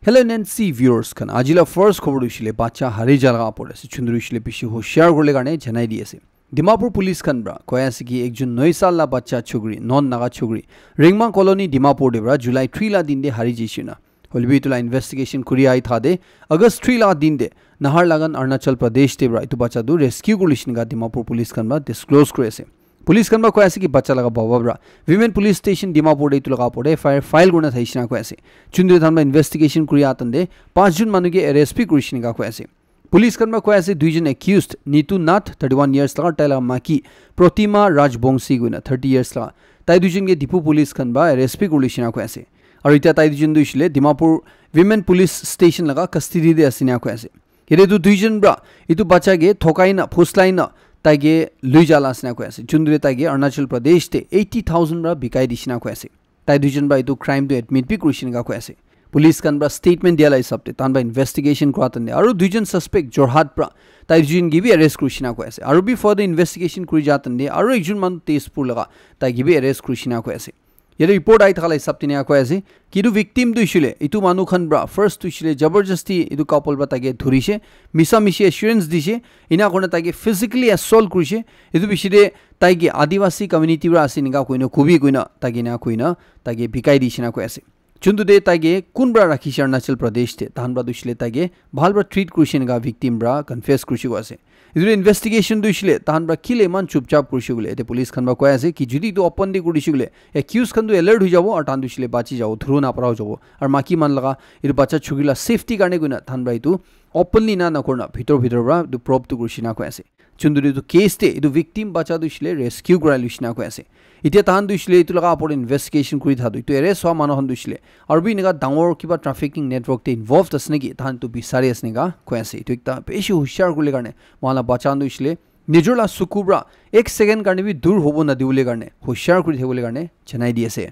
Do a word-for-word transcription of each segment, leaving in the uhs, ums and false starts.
Hello N N C viewers khan, aji la first khobor tu hoishe le bacha hari ja laga opor te ase, chunduri hoishe le bishi hoshiar kuribole karne janai di ase. Dimapur police khan pra koi ase ki ekjon noi sal la bacha chokri, non naga chokri, Rengma Colony Dimapur te pra July three la din te hari jaishe na. Hoilebi etu la investigation kuri ahi thaka te August three la din te Naharlagun Arunachal Pradesh te pra etu bacha tu rescue kuri lishe na Dimapur police khan pra disclose kuri ase. Police khan pra koi ase ki bacha laga baba pra Women Police Station Dimapur te etu laga opor te F I R file kurina thaishe na koi ase. Chunduri than pra investigation kuri atan te panch jon manu ke arrest bi kurishe na koi ase. Police khan pra koi ase duijon accused, Nitu Nath, thirty-one years laga, tai laga maki Protima Rajbongsi koina thirty years laga. Tai duijon ke Diphu police khan pra arrest bi kuri lishe na koi ase. Aru itya tai duijon tu hoishe le Dimapur Women Police Station laga custody te ase na koi ase. Yate tu duijon pra etu bacha ke thokai na, phuslai na, tai ke lui ja la ase na koi ase. Chunduri tai ke Arunachal Pradesh te eighty thousand pra bikai dishe na koi ase. Tai duijon pra etu crime tu admit bi kurishe na koi ase. Police khan pra statement dia la hisab te, tahan pra investigation kura tan te, aru duijon suspect Jorhat pra tai duijon ke bi arrest kurishe na koi ase. Aru bi further investigation kuri ja tan te, aru ekjon manu Tezpur laga, tai ke bi arrest kurishe na koi ase. Yate report ahi thaka la hisab te ena koi ase, ki etu victim tu hoishe le, etu manu khan pra first tu hoishe le jabardasti etu couple pra tai ke dhurishe, misa mishi assurance dishe, ena kurina tai ke physically assault kurishe, etu piche te tai ke Adivasi community pra ase enika koina, kubi koina, tai ke ena koina, tai ke bikai dishe na koi ase. Chuntu te tai ke kun pra rakhishe Arunachal Pradesh te, tahan pra tu hoishe le tai ke bhal pra treat kurishe enika victim pra confess kurishe koi ase. Etu investigation tu hoishe le, tahan pra kile iman chupchap kurishe koile, ete police khan pra koi ase ki jodi etu open te kuri dishe koile, accused khan tu alert hoi jabo, aru tahan tu hoishe le bachi jabo, dhuru na para hoi jabo. Aru maki man laga, etu bacha chokri la safety karne koina, tahan pra etu openly na, na kurina, bhitor bhitor pra etu probe tu kurishe na koi ase. Chunduri etu case te, etu victim bacha tu hoishe le rescue kurai lishe na koi ase. Itya tahan tu hoishe le etu laga opor te investigation kuri tha tu, etu arrest hwa manu khan tu hoishe le, aru bi enika dangor kiba trafficking network te involved ase neki, tahan tu bisari ase enika koi ase. Etu ekta bishi hoshiar kuribole karne, mohan la bacha khan tu hoishe le, nijor la suku pra ek second karne bi dur hobo nadibole karne, hoshiar kuri thakibole karne janai di ase.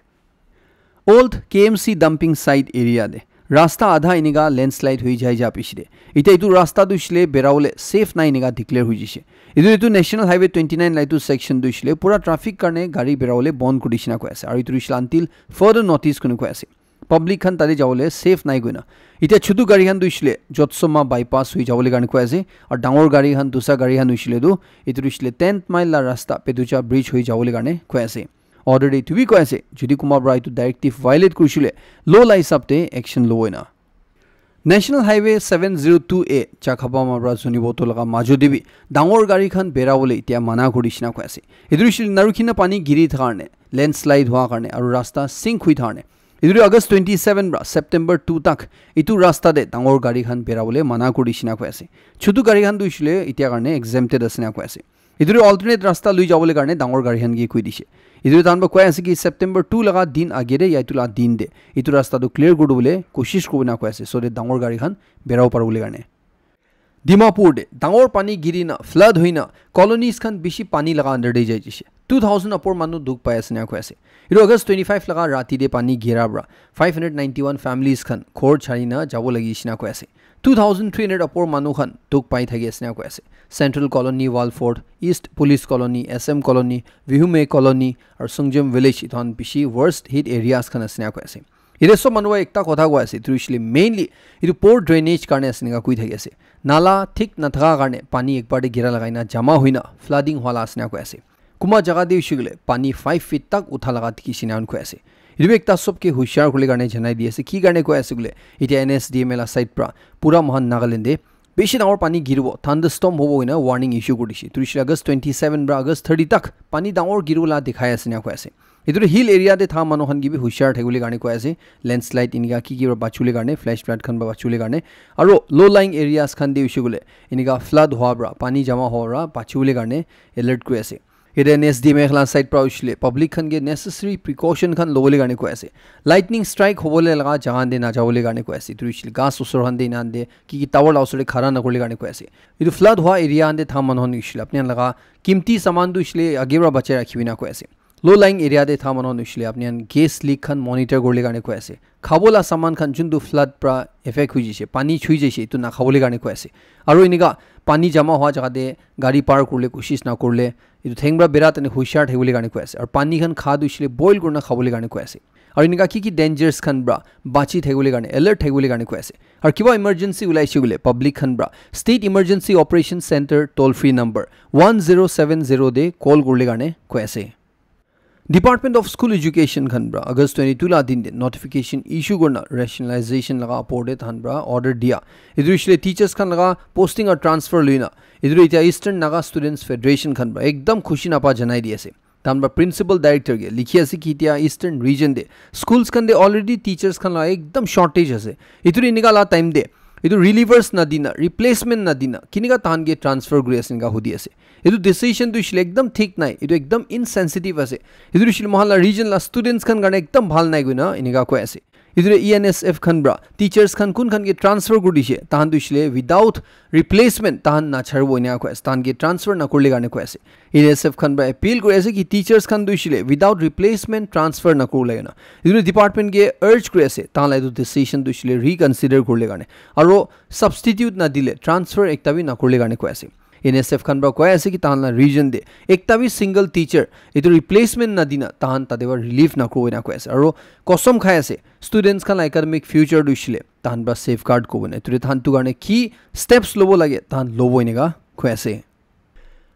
Old K M C dumping site area te rasta adha enika landslide hoi jai ja piche te, itya etu rasta tu hoishe le berabole safe nai enika declare hoi jaise. Etu, etu National Highway twenty nine la etu section tu hoishe le pura traffic karne gari berabole bon kuri dishe na koi ase. Aru etu hoishe le until further notice kurina koi ase. Public khan tate jabole safe nai koina. Itya chutu gari khan tu hoishe le Jotsoma bypass hoi jabole karne koi ase. Aru dangor gari khan, dusa gari khan hoishe le tu, etu hoishe le tenth mile la rasta Peducha bridge hoi jabole karne koi ase. Order te etu bi koi ase, jodi kunba pra etu directive violate kurishe le, law la hisab te action lobo ena. National Highway seven zero two A Chakhapama pra Zunheboto laga majo te bi dangor gari khan berabole itya mana kuri dishe na koi ase. Etu hoishe le narukhina pani giri thaka karne, landslide hwa karne, aru rasta sink hoi thaka karne. Etu tu August twenty seven pra September two tak etu rasta te dangor gari khan berabole mana kuri dishe na koi ase. Chutu gari khan tu hoishe le itya karne exempted ase na koi ase. Etu tu alternate rasta lui jabole karne dangor gari khan ke koi dishe. Etu tu tahan pra koi ase ki September two laga din age te ya etu la din te etu rasta tu clear kuri dibole koshish kuribo na koi ase, so that dangor gari khan berabo paribole karne. Dimapur te dangor pani giri na, flood hoi na, colonies khan bishi pani laga under te jai jaise. Two thousand upor manu dukh pai ase na koi ase. Etu August twenty five laga rati te pani gira pra five hundred ninety one families khan ghor chari na jabo lagi ase na koi ase. Two thousand three hundred upor manu khan dukh pai thaki ase na koi ase. Central Colony, Walford, East Police Colony, S M Colony, Vihume Colony, aru Sungjam Village, etu khan bishi worst hit areas khan ase na koi ase. Yate sob manu para ekta kotha koi ase, etu hoishe le mainly etu poor drainage karne ase enika koi thaki ase. Nala thik nathaka karne pani ekbar te gira lagai na jama hoi na flooding hwa la ase enika koi ase. Kunba jaga te hoishe koile pani five feet tak utha laga dikhi ase enika koi ase. Etu bi ekta sob ke hushiar kuribole karne janai di ase. Ki karne koi ase koile, itya N S D M A la side pra pura mohan Nagaland te bishi dangor pani giribo, thunderstorm hobo koina warning issue kuri dishe. Etu hoishe August twenty seven pra August thirty tak pani dangor giribo la dikhai ase enika koi ase. Etu tu hill area te thaka manu khan ke bi hushiar thakibole karne koi ase. Landslide enika ki ki para bachibole karne, flash flood khan para bachibole karne, aro low lying areas khan te hoishe koile enika flood hwa para, pani jama hwa para bachibole karne alert kuri ase. Yate N S D M A khan la side para hoishe koile public khan ke necessary precaution khan lobole karne koi ase. Lightning strike hobole laga jaga khan te najabole karne koi ase. Etu hoishe koile ghas osor khan te, enika khan te, ki ki tower la osor te khara nakuribole karne koi ase. Etu flood hwa area khan te thaka manu khan hoishe koile apni khan laga kimti saman tu hoishe koile age para bachai rakhibi na koi ase. Low lying area te thaka manu khan hoishe koile apni khan gas leak khan monitor kuribole karne koi ase. Khabo la saman khan juntu flood para affect hoi jaise, pani chui jaise, etu nakhabole karne koi ase. Aro enika pani jama hwa jaga te gari park kuribole koshish nakuribole, etu theng para bera tani hushiar thakibole karne koi ase. Aro pani khan kha tu hoishe koile boil kurina khabole karne koi ase. Aru enika ki ki dangers khan pra bachi thakibole karne, alert thakibole karne koi ase. Aru kiba emergency ulaise koile public khan pra State Emergency Operation Center toll free number one zero seven zero te call kurile karne koi ase. Department of School Education khan pra August twenty-two la din te notification issue kurna rationalization laga opor te tahan pra order dia. Etu hoishe le teachers khan laga posting aru transfer luina. Etu hoishe le Eastern Naga Students Federation khan pra ekdam khushi napa janai di ase. Tahan pra principal director ke likhi ase ki etia Eastern region te schools khan te already teachers khan la ekdam shortage ase. Etu enika la time te etu relievers na dina, replacement na dina, kinika tahan ke transfer kuri ase enika hudi ase. Etu decision tu hoishe le ekdam thik nai, etu ekdam insensitive ase. Etu hoishe le mohan la region la students khan karne ekdam bhal nai koina enika koi ase. Etu E N S F khan pra teachers khan kun khan ke transfer kuri dishe, tahan tu hoishe le without replacement tahan nacharibo enika koi ase, tahan ke transfer nakurile karne koi ase. E N S F khan pra appeal kuri ase ki teachers khan tu hoishe le without replacement transfer nakuribole karne. Etu department ke urge kuri ase, tahan la etu decision tu hoishe le reconsider kurile karne. Aru substitute na dile transfer ekta bi nakurile karne koi ase. E N S F khan pra koi ase ki tahan la region te ekta bi single teacher etu replacement na dina tahan tate pra relief nakuribo enika koi ase. Aru kostom khai ase, students khan la academic future tu hoishe le tahan pra safeguard kuribo enika. Etu tahan tu karne ki steps lobo lage, tahan lobo enika koi ase.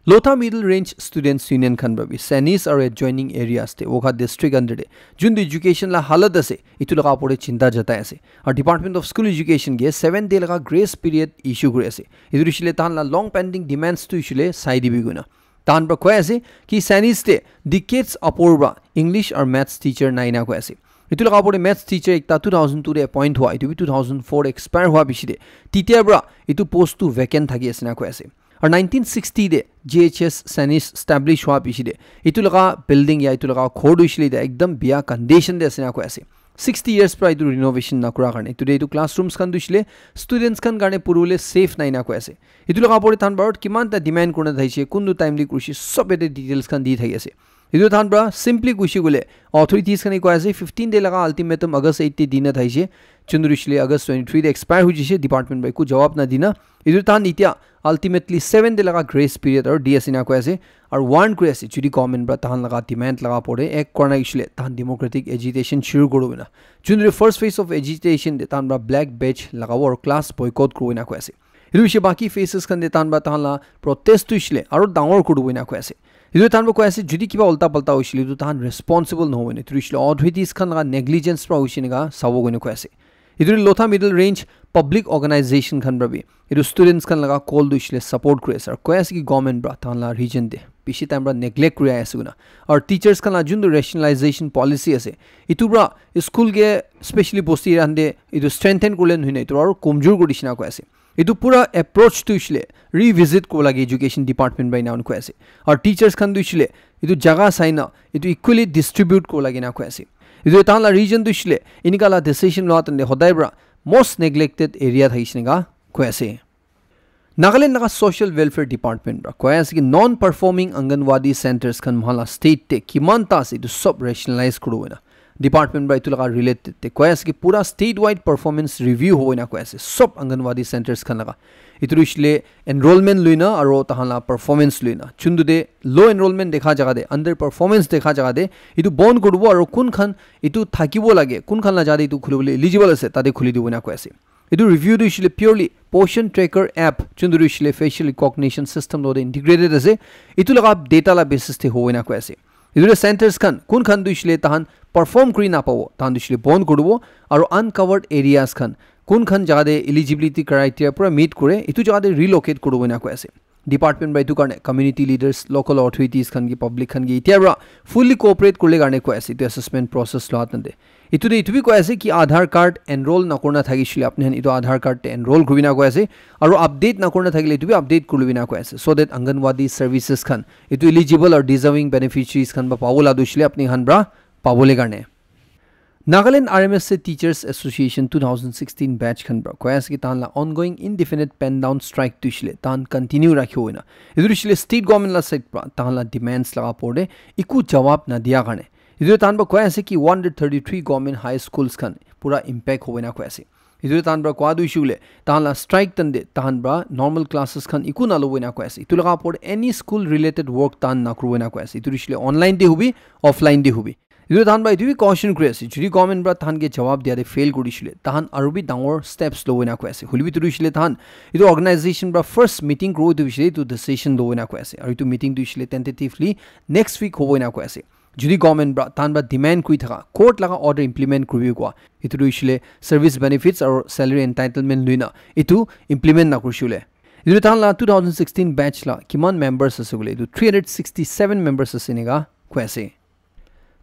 Lotha Middle Range Students Union khan pra bi Sanis aru adjoining areas te Wokha district under te juntu education la halat ase, etu laga opor te chinta jatai ase. Aru Department of School Education ke seven day laga grace period issue kuri ase. Etu hoishe le tahan la long pending demands tu hoishe le sai dibi koina. Tahan pra koi ase ki Sanis te decades apor pra English aru maths teacher nai enika koi ase. Etu laga opor te maths teacher ekta two thousand two te appoint hua, etu bi two thousand four expire hua piche te. Titia pra etu post tu vacant thaki ase enika koi ase. Aru nineteen sixty te G H S Sanis establish hua piche te etu laga building ya etu laga ghor tu hoishe le etia ekdam biya condition te ase enika koi ase. Sixty years pra etu renovation nakura karne. Today etu classrooms khan tu hoishe le students khan karne puribole safe nai enika koi ase. Etu laga opor te tahan pra kiman ta demand kurina thaishe, kuntu time te kurishe, sob yate details khan di thaki ase. Etu tahan pra simply kuishe koile authorities khan e koi ase fifteen day laga ultimatum August eight te dina thaishe, juntu hoishe le August twenty-three te expire hoi jaishe, department pra eku jawab na dina. Etu tahan etia ultimately seven day laga grace period aru di ase enika koi ase. Aru warn kuri ase, jodi government pra tahan laga demand laga opor te act kura nai hoishe le tahan democratic agitation shuru kuribo enika. Juntu first phase of agitation te tahan pra black badge lagabo aru class boycott kuribo enika koi ase. Etu hoishe baki phases khan te tahan pra tahan la protest tu hoishe le aru dangor kuribo enika koi ase. Etu tahan pra koi ase, jodi kiba ulta palta hoishe le etu tahan responsible nahobo enika. Etu hoishe le authorities khan laga negligence pra hoishe enika sabo koina koi ase. Etu Lotha Middle Range Public Organization khan pra bi etu students khan laga call tu hoishe le support kuri ase aru koi ase ki government pra tahan la region te bishi time pra neglect kuri ahi ase koina. Aru teachers khan la juntu rationalization policy ase, etu pra school ke specially bosti khan te etu strengthen kurile nohoi na etu aru komjor kuri dishe enika koi ase. Etu pura approach tu hoishe le revisit kuribo lage education department pra enika koi ase. Aru teachers khan tu hoishe le etu jaga sai na etu equally distribute kuribo lage enika koi ase. Etu tahan la region tu hoishe le enika la decision lua time te hodai pra most neglected area thakishe enika koi ase. Nagaland laga Social Welfare Department pra koi ase ki non performing Anganwadi centers khan mohan la state te kiman ta ase etu sob rationalize kuribo enika. Department pra etu laga related te koi ase ki pura statewide performance review hobo enika koi ase sob Anganwadi centers khan laga. Etu hoishe le enrollment luina aru tahan la performance luina. Juntu te low enrollment dekha jaga te, under performance dekha jaga te etu bon kuribo aru kun khan etu thakibo lage, kun khan la jaga te etu khulibole eligible ase, tate khuli dibo enika koi ase. Etu review tu hoishe le purely Poshan Tracker app, juntu tu hoishe le facial recognition system logote integrated ase. Etu laga data la basis te hobo enika koi ase. Etu te centers khan kun khan tu hoishe le tahan perform kuri napabo, tahan tu hoishe le bon kuribo, aru uncovered areas khan kun khan jaga te eligibility criteria pura meet kure, etu jaga te relocate kuribo enika koi ase. Department pra etu karne community leaders, local authorities khan ki public khan ki etia pra fully cooperate kurile karne koi ase etu assessment process lua time te. Etu te etu bi koi ase ki Aadhaar card enroll nakurina thakishe le apni khan etu Aadhaar card te enroll kuribi enika koi ase, aru update nakurina thakile etu bi update kuribi enika koi ase, so that Anganwadi services khan etu eligible aru deserving beneficiaries khan pra pabo la tu hoishe le apni khan pra pabole karne. Nagaland R M S A Teachers Association two thousand sixteen batch khan pra koi ase ki tahan la ongoing indefinite pen down strike tu hoishe le tahan continue rakhibo enika. Etu tu hoishe le state government la side pra tahan la demands laga opor te eku jawab na dia karne. Etu tahan pra koi ase ki one hundred thirty-three government high schools khan pura impact hobo enika koi ase. Etu tahan pra koi tu hoishe le tahan la strike time te tahan pra normal classes khan eku nalobo enika koi ase. Etu laga opor te any school related work tahan nakuribo enika koi ase. Etu tu hoishe le online te hobi, offline te hobi. Etu tahan para etu bi caution kuri ase, jodi government para tahan ke jawab dia te fail kuri dishile, tahan aru bi dangor steps lobo ena koi ase. Hoile bi etu hoishile tahan etu organization para first meeting kuribo etu bishile etu decision lobo ena koi ase. Aru etu meeting tu hoishile tentatively next week hobo ena koi ase. Jodi government para tahan para demand kuri thaka court laga order implement kuribi koa, etu tu hoishile service benefits aru salary entitlement luina etu implement na kuri shule. Etu tahan la two thousand sixteen batch la kiman members ase koile etu three hundred sixty seven members ase ena koi ase.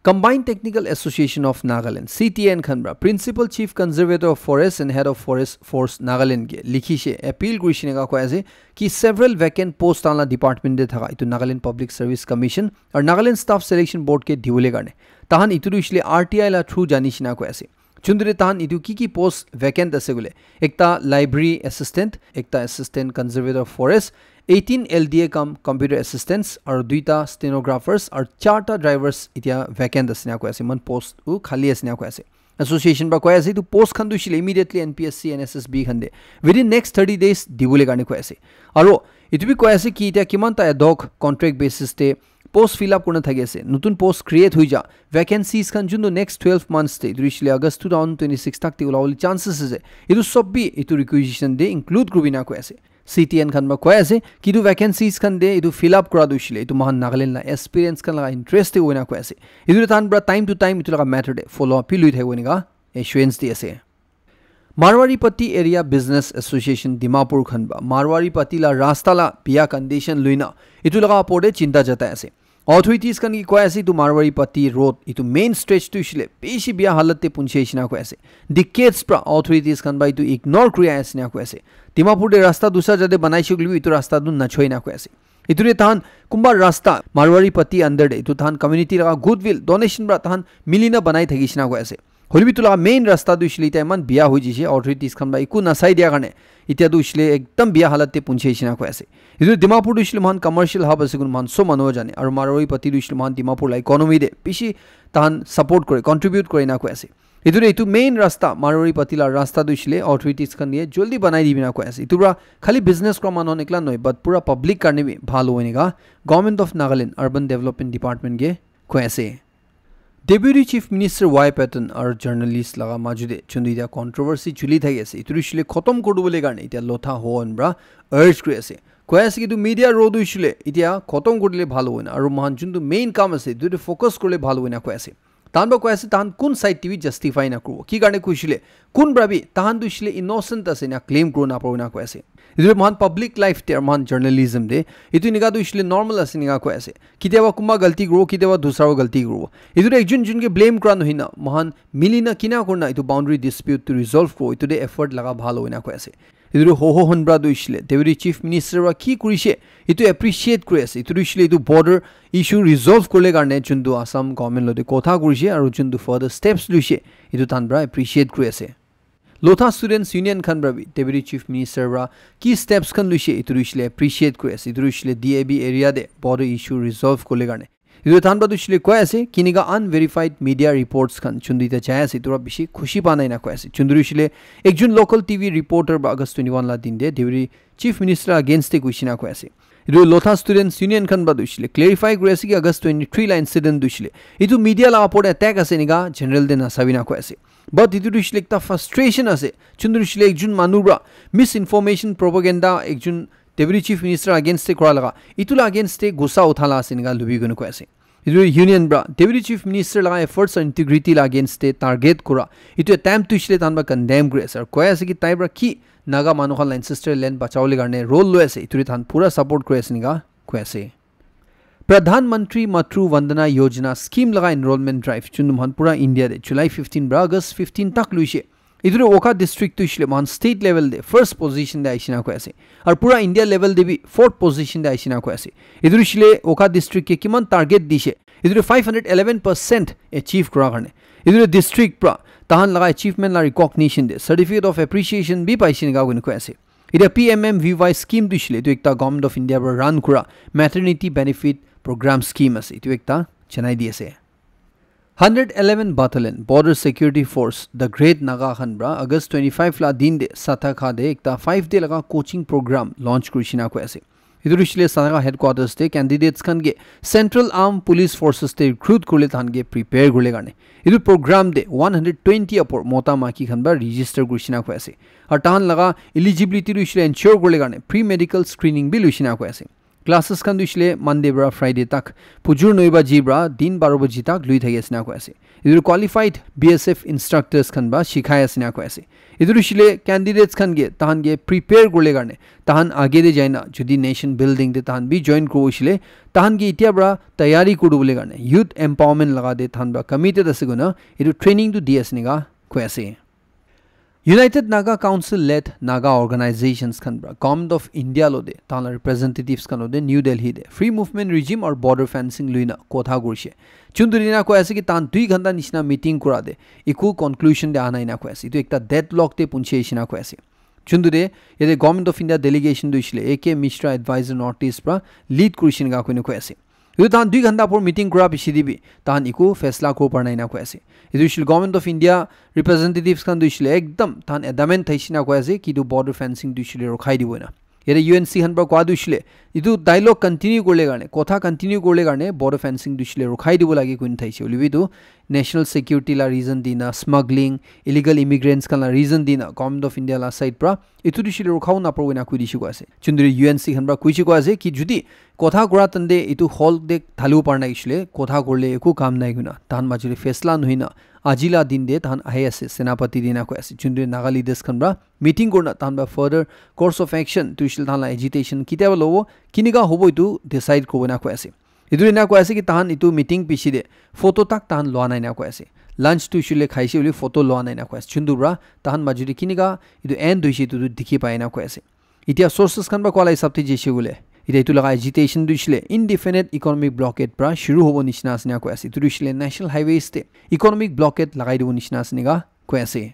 Combined Technical Association of Nagaland, C T N khan para Principal Chief Conservator of Forest and Head of Forest Force Nagaland ke likhishe, appeal kurishe ena koi ase ki several vacant post tahan la department te thaka etu Nagaland Public Service Commission aru Nagaland Staff Selection Board ke dibole karne. Tahan etu tu hoishile R T I la through jani shina koi ase. Chundri tahan etu ki ki post vacant ase koile, ekta library assistant, ekta assistant conservator of forest, eighteen L D A cum computer assistants, aru duita stenographers, aru charta drivers itia vacant ase na koi ase, man post u khali ase na koi ase. Association para koi ase, etu post khan tu hoishile immediately N P S C, N S S B khan te within next thirty days dibole karne koi ase. Aru etu bi koi ase ki itia kiman ta ad hoc contract basis te post fill up kurna thaki ase, notun post create hoi ja, vacancies khan juntu next twelve months te, etu hoishile August two thousand twenty-six tak te ulabole chances ase, etu sob bi etu requisition te include kuribi na koi ase. C T N khan para koi ase ki etu vacancies khan te etu fill up kura tu hoishile etu mohan Nagaland la aspirants khan laga interest te hoina koi ase. Etu tahan para time to time etu laga matter te follow up bi lui thakibo ena assurance di ase. Marwari Patti Area Business Association Dimapur khan para Marwari Patti la rasta la bia condition luina etu laga opor te chinta jatai ase. Authorities khan ki koi ase etu Marwari Patti road etu main stretch tu hoishile bishi bia halat te punche shina koi ase. Decades pra authorities khan para etu ignore kuri ase na koi ase. Dimapur te rasta dusra jate banai shikle bi etu rasta tu nachoi na koi ase. Etu re tahan kumba rasta Marwari Patti under te etu tahan community laga goodwill donation pra tahan milina banai thaki shina koi ase. Hoilebi etu laga main rasta tu hoishile etia eman biya hoi jaise, authorities khan para eku nasai dia karne etia tu hoishile ekdam biya halat te punchai shina koi ase. Etu Dimapur tu hoishile mohan commercial hub ase koina mohan sob manu jane, aru Marwari Patti tu hoishile mohan Dimapur la economy te bishi tahan support kore, contribute kore ena koi ase. Etu re etu main rasta Marwari Patti la rasta tu hoishile authorities khan ke jaldi banai dibi na koi ase. Etu para khali business kura manu khan ekla nohoi, but pura public karne bi bhal hobo enika Government of Nagaland Urban Development Department ke koi ase. Deputy Chief Minister Y Patton aru journalist laga majo te chundu etia controversy chuli thaki ase. Etu hoishile khotom kori dibole karne etia Lotha Hohon para urge kuri ase. Koi ase ki etu media role tu hoishile etia khotom kori dile bhal hobo na. Aru mohan juntu main kam ase, etu te focus korile bhal hobo na koi ase. Tahan para koi ase, tahan kun side te bi justify na kuribo. Ki karne koi hoishile, kun para bi, tahan tu hoishile innocent ase na claim kuri na paribo na koi ase. Etu mohan public life te, mohan journalism te, etu enika tu hoishile normal ase enika koi ase. Ketiaba kunba galti kuribo, ketiaba dusra para galti kuribo. Etu tu ekjon ekjon ke blame kura nohoi na, mohan mili na kina kurina etu boundary dispute tu resolve kuribo, etu te effort laga bhal hobo na koi ase. Etu tu Hohon para tu hoishile Deputy Chief Minister para ki kurise, etu appreciate kuri ase. Etu tu hoishile etu border issue resolve korile karne juntu Assam government logote kotha kurise aru juntu further steps luise, etu tahan para appreciate kuri ase. Lotha Students Union khan para bi Deputy Chief Minister para ki steps khan luise, etu tu hoishile appreciate kuri ase. Etu tu hoishile D A B area te border issue resolve korile karne. Etu tahan para tu hoishile koi ase, kinika unverified media reports khan juntu etia jai ase, etu para bishi khushi pa nai na koi ase. Juntu hoishile ekjon local T V reporter para August twenty-one la din te Deputy Chief Minister against te koise na koi ase. Etu Lotha Students Union khan para tu hoishile clarify kuri ase ki August twenty-three la incident tu hoishile etu media la upor te attack ase enika general te nasabi na koi ase. But etu tu hoishile ekta frustration ase. Juntu hoishile ekjon manu para misinformation, propaganda ekjon Deputy Chief Minister against te kura laga, etu la against te gussa utha la ase enika lubi koina koi ase. Etu union para Deputy Chief Minister laga efforts and integrity la against te target kura etu attempt tu hoishile tahan para condemn kuri ase aru koi ase ki tai para ki Naga manu khan la ancestral land bachawole karne role loi ase, etu te tahan pura support kuri ase enika koi ase. Pradhan Mantri Matru Vandana Yojana scheme laga enrollment drive juntu mohan pura India te July fifteen para August fifteen tak luise. Etu tu Wokha district tu hoishile mohan state level te first position te aise na koi ase. Aru pura India level te bi fourth position te aise na koi ase. Etu tu hoishile Wokha district ke kiman target dise, etu tu five hundred eleven percent achieve kura karne. Etu tu district para tahan laga achievement la recognition te certificate of appreciation bi paise enika koina koi ase. Etia P M M V Y scheme tu hoishile etu ekta Government of India para run kura maternity benefit program scheme ase. Etu ekta janai di ase. Hundred eleven Battalion, Border Security Force, the Great Naga khan para August twenty-five la din te Satakha te ekta five day laga coaching program launch kurise na koi ase. Etu hoishe le Sanaga headquarters te candidates khan ke Central Armed Police Forces te recruit kurle tahan ke prepare kurle karne etu program te one hundred twenty apor mota maiki khan ba register kurishina koi ase. Aru tahan laga eligibility tu hoishe le ensure kurle karne pre medical screening bi luishina koi ase. Classes khan tu hoishe le Monday pra Friday tak pujur noi baji pra din baro baji tak lui thaki ase na koi ase. Etu qualified B S F instructors khan ba shikhai ase na koi ase. Etu hoishe le candidates khan ke tahan ke prepare kurle karne tahan age te jaina jodi nation building te tahan bi join kuribo hoishe le tahan ke itia pra tayari kuribole karne youth empowerment laga te tahan pra committed ase koina etu training tu di ase nika koi ase. United Naga Council led Naga organizations khan pra Government of India lo de tahan la representatives khan lo de New Delhi te free movement regime or border fencing luina kotha kurishe. Chuntu dina koi ase ki tahan dui ghanta nishina meeting kura de eku conclusion de ana ina koi ase. Etu ekta deadlock te punche ishina koi ase. Chuntu de yate Government of India delegation tu hoishe le A K Mishra advisor North East pra lead kurishe nika koina koi ase. Etu tahan dui ghanta por meeting kura piche de bi tahan eku faisla kuribo para nai na koi ase. Etu hoishe le Government of India representatives khan tu hoishe le ekdam tahan adamant thaishe na koi ase ki etu border fencing tu hoishe le rukhai dibo na. Yate U N C khan pra koa tu hoishe le etu dialogue continue kurle karne, kotha continue kurle karne border fencing tu hoishe le rukhai dibo lage koina thaishe. Hoile bi etu national security la reason dina, smuggling, illegal immigrants khan la reason dina Government of India la side pra etu tu hoishe le rukhabo napabo koina koi dishe koi ase. Chuntu de U N C khan pra koishe koi ase ki jodi kotha kura tande etu hall te thalibo para nai hoishe le kotha kurle eku kam nai koina tahan majo de faisla nohoi na aji la din de tahan ahi ase Senapati dina koi ase. Chuntu de Naga leaders khan pra meeting kurina tahan pra further course of action tu hoishe le tahan la agitation kitia ba lobo kinika hobo etu decide kuribo na koi ase. Etu ena koi ase ki tahan etu meeting piche de photo tak tahan lua nai na koi ase. Lunch tu hoishe le khaishe bole photo lua nai na koi ase. Chuntu pra tahan majo de kinika etu end hoishe etu tu dikhi pai na koi ase. Itia sources khan pra koa la hisab te jaise koile, itia etu laga agitation tu hoishe le indefinite economic blockade pra shuru hobo nishina ase na koi ase. Etu tu hoishe le national highways te economic blockade lagai dibo nishina ase nika koi ase.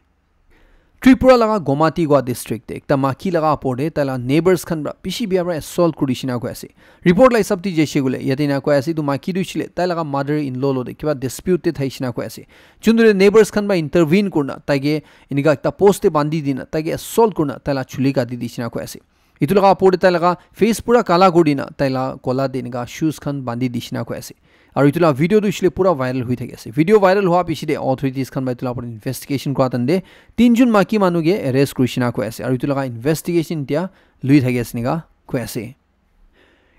Tripura laga Gomati Goa district te ekta maki laga apor te tai la neighbors khan pra bishi bia pra assault kuri dishina koi ase. Report la hisab te jaise koile yate ena koi ase etu maki tu hoishe le tai laga mother in law lo te kiba dispute te thaishe na koi ase. Chuntu de neighbors khan pra intervene kurina tai ke enika ekta post te bandi dina tai ke assault kurina tai la chuli kati dishina koi ase. Etu laga apor te tai laga face pura kala kuri dina tai la gola te enika shoes khan bandi dishina koi ase. Aru etu la video tu hoishe le pura viral hui thaki ase. Video viral hua piche de authorities khan pra etu la upor te investigation kura tande tinjun maki manu ke arrest kurishina koi ase. Aru etu laga investigation itia lui thaki ase nika koi ase.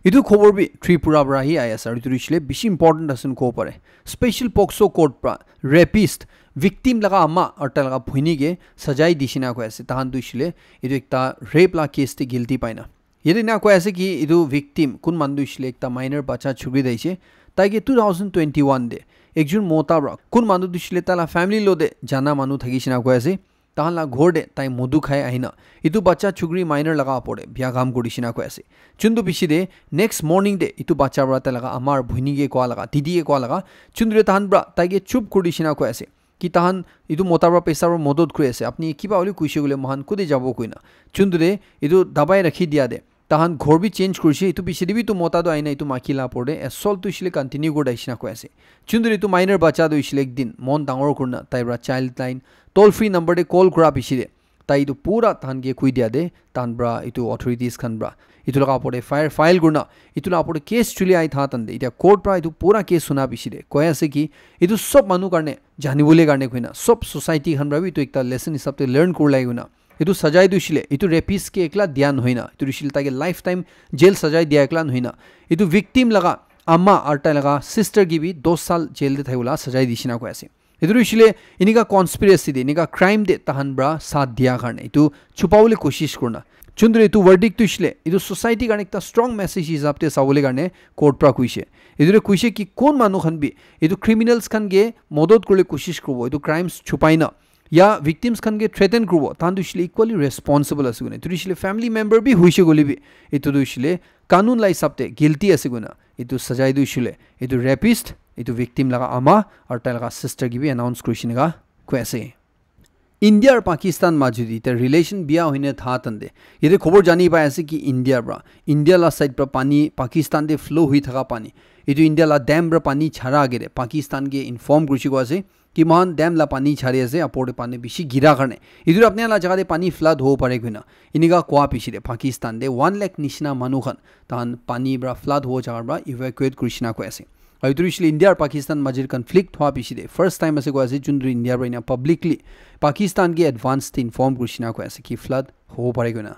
Etu khobor bi Tripura pra hi ahi ase aru etu hoishe le bishi important ase kobo pare. Special POCSO court pra rapist victim laga ama aru tai laga bhoni ke sajai dishina koi ase. Tahan tu hoishe le etu ekta rape la case te guilty paina. Yate ena koi ase ki etu victim kun manu tu hoishe le ekta minor bacha chukri thaishe. Tai ke two thousand twenty-one de ekjun mota pra kun manu tu hoishe le tai la family lo de jana manu thakishe na koi ase. Tahan la ghor te tai modu khai ahina etu bacha chukri minor laga apor te bia kam kuri dishina koi ase. Chuntu piche de next morning de etu bacha pra tai laga ama aru bhoni ke koa laga, didi ke koa laga, chuntu de tahan pra tai ke chup kuri dishina koi ase ki tahan etu mota pra paisa pra modot kuri ase, apni kiba hole koishe koile moikhan kote jabo koina. Chuntu de etu dabai rakhi dia de tahan ghor bi change kurishe, etu piche de bi etu mota tu ahina etu maki la apor te assault tu hoishe le continue kuri dishina koi ase. Chuntu de etu minor bacha tu hoishe le ekdin mon dangor kurina tai pra child line toll free number te call kura piche de tai etu pura tahan ke koi dia de tahan pra etu authorities khan pra etu laga apor te F I R file kurina etu la apor te case chuli ahi tha tande itia court pra etu pura case suna piche de koi ase ki etu sob manu karne janibole karne koina sob society khan pra bi etu ekta lesson hisab te learn kurle koina etu sajai tu hoishe le etu rapist ke ekla dia nohoi na etu tu hoishe le tai ke life time jail sajai dia ekla nohoi na etu victim laga ama aru tai laga sister ke bi dos saal jail te thakibo la sajai dishina koi ase. Etu tu hoishe le enika conspiracy de enika crime de tahan pra saath dia karne etu chupabole koshish kurina. Chuntu de etu verdict tu hoishe le etu society karne ekta strong message hisab te sabole karne court pra koishe. Etu de koishe ki kon manu khan bi etu criminals khan ke modot kuribole koshish kuribo, etu crimes chupai na ya victims khan ke threaten kuribo, tahan tu hoishe le equally responsible ase koina. Etu tu hoishe le family member bi hoishe koile bi etu tu hoishe le kanun la hisab te guilty ase koina etu sajai tu hoishe le etu rapist, etu victim laga ama aru tai laga sister ke bi announce kurishe enika koi ase. India aru Pakistan majud te relation bia hoine tha tande. Yate khobor jani pai ase ki India pra, India la side pra pani Pakistan te flow hui thaka pani, etu India la dam pra pani chhara age te Pakistan ke inform kurishi ko ase ki mohan dam la pani chhari ase, apor te pani bishi gira karne etu apni la jaga te pani flood hobo pare koina. Inika koa piche te Pakistan te one lakh nishina manu khan tahan pani pra flood hobo jaga pra evacuate kurishina koi ase. Aru etu hoishe le India aru Pakistan majir conflict hwa piche te first time ase koi ase, juntu India pra ena publicly Pakistan ke advance te inform kurishina koi ase ki flood hobo pare koina.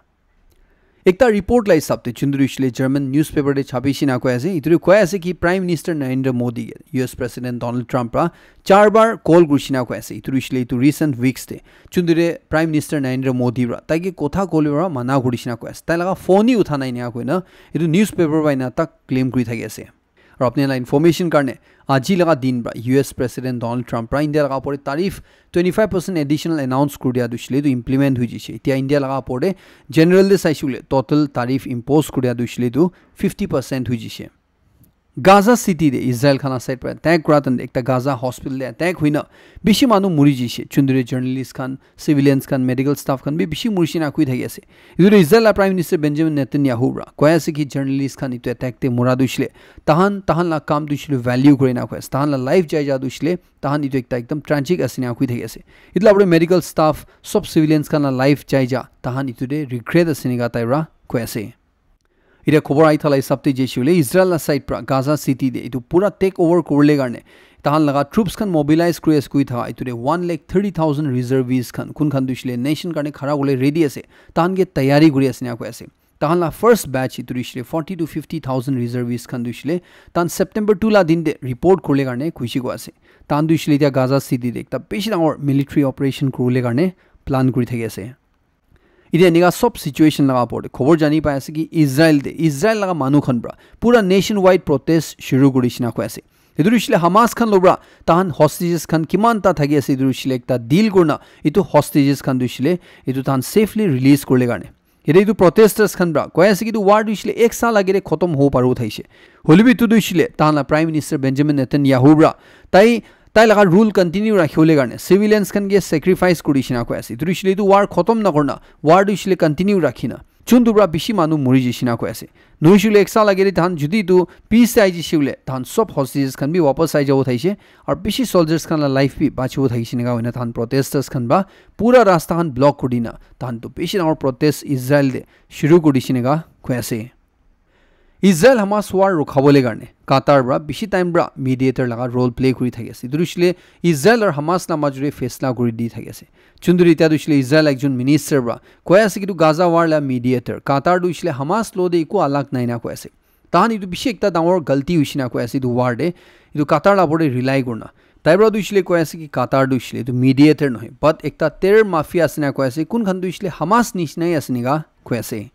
Ekta report la hisab te juntu hoishe le German newspaper te chapi shina koi ase, etu koi ase ki Prime Minister Narendra Modi ke U S President Donald Trump pra char bar call kurishina koi ase. Etu hoishe le etu recent weeks te juntu Prime Minister Narendra Modi pra tai ke kotha kole pra mana kurishina koi ase. Tai laga phone hi utha nai ena koina etu newspaper pra ena tak claim kuri thaki ase. Aru apni la information karne, aji laga din pra U S President Donald Trump pra India laga upor te tariff twenty five percent additional announce kuri dia tu hoishe le tu implement hui jishe. Etia India laga upor te general te saishe le total tariff impose kuri dia tu hoishe le tu fifty percent hui jishe. Gaza City te Israel khan la side pra attack kura tande ekta Gaza hospital te attack huina bishi manu muri jishe. Juntu journalist khan, civilians khan, medical staff khan bi bishi muri shina kui thaki ase. Etu Israel la Prime Minister Benjamin Netanyahu pra koi ase ki journalist khan etu attack te mura tu hoishe le tahan, tahan la kam tu hoishe le value kuri na koi ase. Tahan la life jai ja tu hoishe le tahan etu ekta ekdam tragic ase na kui thaki ase. Etu la upor te medical staff, sob civilians khan la life jai ja, tahan etu te regret ase ena tai pra koi ase. Etia khobor ahi thala hisab te jaise hoile Israel la side pra Gaza City te etu pura take over kuribole karne tahan laga troops khan mobilize kuri ase koi thakia etu te one lakh thirty thousand reservists khan kun khan tu hoishe le nation karne khara kuribole ready ase, tahan ke tayari kuri ase ena koi ase. Tahan la first batch etu tu hoishe le forty to fifty thousand reservists khan tu hoishe le tahan September two la din te report kuribole karne khushi koi ase. Tahan tu hoishe le etia Gaza City te ekta bishi dangor military operation kuribole karne plan kuri thaki ase. Etia enika sob situation laga upor te khobor jani pai ase ki Israel te, Israel laga manu khan pra pura nationwide protest shuru kuri shina koi ase. Etu tu hoishe le Hamas khan lo pra tahan hostages khan kiman ta thaki ase etu tu hoishe le ekta deal kurina etu hostages khan tu hoishe le etu tahan safely release kuribole karne. Yate etu protesters khan pra koi ase ki etu war tu hoishe le ek saal age te khotom hobo paribo thaishe. Hoile bi etu tu hoishe le tahan la Prime Minister Benjamin Netanyahu pra tai tai laga rule continue rakhibole karne civilians khan ke sacrifice kuri shina koi ase. Etu tu hoishe le etu war khotom na kurina war tu hoishe le continue rakhina juntu pra bishi manu muri jishe na koi ase. Nohoishe le ek saal age te tahan jodi etu peace te ahi jishe hoile tahan sob hostages khan bi wapas ahi jabo thaishe aru bishi soldiers khan la life bi bachibo thaishe ena koina tahan protesters khan pra pura rasta khan block kuri dina tahan tu bishi dangor protest Israel te shuru kuri dishe ena koi ase. Israel Hamas war rukhabole karne Qatar pra bishi time pra mediator laga role play kuri thaki ase. Etu tu hoishe le Israel aru Hamas la majot te faisla kuri di thaki ase. Juntu etia tu hoishe le Israel ekjon minister pra koi ase ki etu Gaza war la mediator Qatar tu hoishe le Hamas lo te eku alag nai ena koi ase. Tahan etu bishi ekta dangor galti hoishe ena koi ase etu war te. Etu Qatar la upor te rely kurina. Tai pra tu hoishe le koi ase ki Qatar tu hoishe le etu mediator nohoi, but ekta terror mafia ase ena koi ase. Kun khan tu hoishe le Hamas nishina hi ase ena koi ase.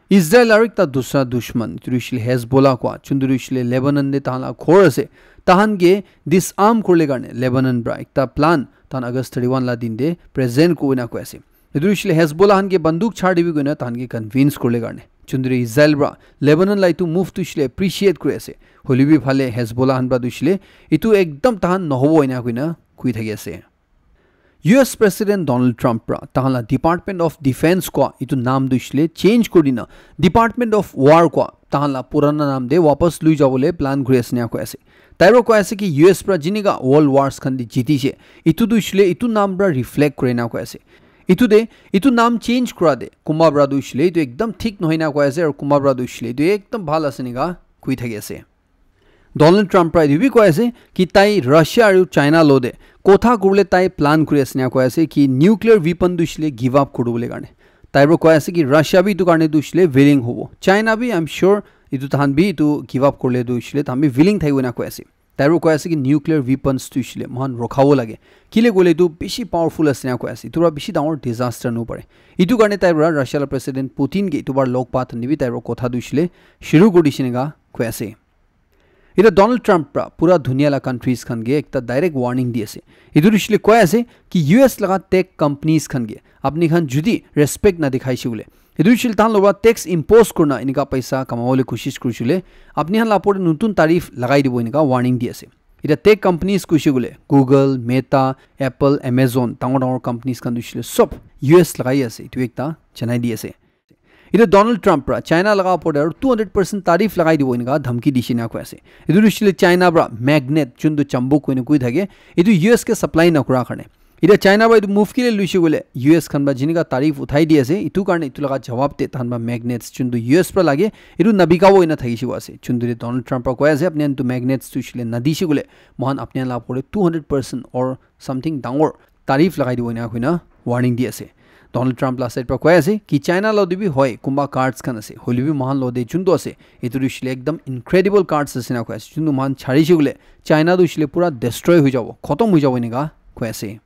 Israel aru ekta dusra dushman, etu tu hoishe le Hezbollah koi, juntu tu hoishe le Lebanon te tahan la ghor ase. Tahan ke disarm kuribole karne Lebanon pra ekta plan tahan August thirty one la din te present kuri ena koi ase. Etu tu hoishe le Hezbollah khan ke banduk chhar dibi koina tahan ke convince kuribole karne. Juntu Israel pra Lebanon la etu move tu hoishe le appreciate kuri ase. Hoile bi phale Hezbollah khan pra tu hoishe le etu ekdam tahan nohobo ena koina koi thaki ase. U S President Donald Trump pra tahan la Department of Defense koi etu naam tu hoishe le change kuri dina Department of War koi tahan la purana naam te wapas lui jabole plan kuri ase ena koi ase. Tai pra koi ase ki U S pra jinika world wars khan te jitishe, etu tu hoishe le etu naam pra reflect kure ena koi ase. Etu te, etu naam change kura te kunba pra tu hoishe le etu ekdam thik nohoi ena koi ase aru kunba pra tu hoishe le etu ekdam bhal ase ena koi thaki ase. Donald Trump pra etu bi koi ase ki tai Russia aru China lo te kotha kuribole tai plan kuri ase ena koi ase ki nuclear weapon tu hoishe le give up kuribole karne. Tai pra koi ase ki Russia bi etu karne tu hoishe le willing hobo. China bi, I'm sure, etu tahan bi etu give up kurile tu hoishe le tahan bi willing thakibo ena koi ase. Tai pra koi ase ki nuclear weapons tu hoishe le mohan rukhabo lage. Kile koile etu bishi powerful ase ena koi ase. Etu pra bishi dangor disaster nohobo pare. Etu karne tai pra Russia la President Putin ke etu bar log pa thandi bi tai pra kotha tu hoishe le shuru kuri dishe ena koi ase. Etia Donald Trump pra pura dunia la countries khan ke ekta direct warning di ase. Etu tu hoishe le koi ase ki U S laga tech companies khan ke apni khan jodi respect na dikhaishe koile, etu tu hoishe le tahan lo pra tax impose kurina enika paisa kamabole koshish kurishe koile, apni khan la upor te notun tariff lagai dibo enika warning di ase. Etiya tech companies koise koile Google, Meta, Apple, Amazon, dangor dangor companies khan tu hoishe le sob U S lagai ase, etu ekta janai di ase. Etu Donald Trump pra China laga opor te aru two hundred percent tariff lagai dibo enika dhamki dishi na koi ase. Etu tu hoishe le China pra magnet, juntu chambuk koina koi thake, etu U S ke supply na kura karne. Etiya China pra etu move kile luishe koile U S khan pra jinika tariff uthai di ase, etu karne etu laga jawab te tahan pra magnets juntu U S pra lage, etu nabikabo ena thakishe koa ase. Juntu te Donald Trump pra koi ase, apni khan tu magnets tu hoishe le nadishe koile, mohan apni khan la opor te two hundred percent or something dangor tariff lagai dibo ena koina warning di ase. Donald Trump la side pra koi ase ki China lo te bi hoi, kunba cards khan ase, hoile bi mohan lo te juntu ase, etu tu hoishe le ekdam incredible cards ase na koi ase. Juntu mohan charishe koile China tu hoishe le pura destroy hoi jabo, khotom hoi jabo enika koi ase.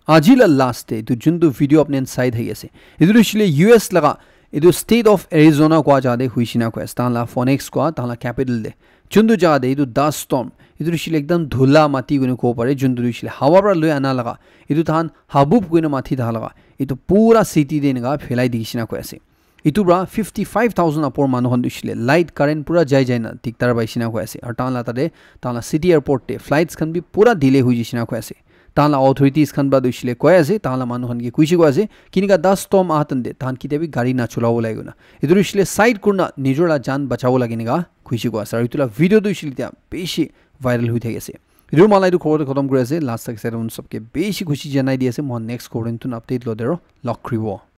Aji la last te etu juntu video apni khan sai thaki ase, etu tu hoishe le U S laga etu state of Arizona koa jaga te hoishe na koi ase, tahan la Phoenix koa, tahan la capital te. Juntu jaga te etu dust storm, etu tu hoishe le ekdam dhula mati koina kobo pare, juntu tu hoishe le hawa pra loi ana laga, etu tahan habub koina mati thaha laga, etu pura city te enika phelai dishi na koi ase. Etu pra fifty five thousand apor manu khan tu hoishe le light current pura jai jai na diktar paishe na koi ase. Aru tahan la tate, tahan la city airport te flights khan bi pura delay hoi jaishe na koi ase. Tahan la authorities khan pra tu hoishe le koi ase, tahan la manu khan ke koishe koi ase, kinika dust storm aha tan te tahan ketia bi gari na cholabo lage koina. Etu tu hoishe le side kurna nijor la jaan bachabo lage enika koishe koi ase. Aru etu la video tu hoishe le etiya bishi viral hoi thaki ase. Etu mohan la etu khobor te khotom kuri ase. Last tak side te sob ke bishi khushi janai di ase. Mohan next khobor te notun update lo de aro log kuribo.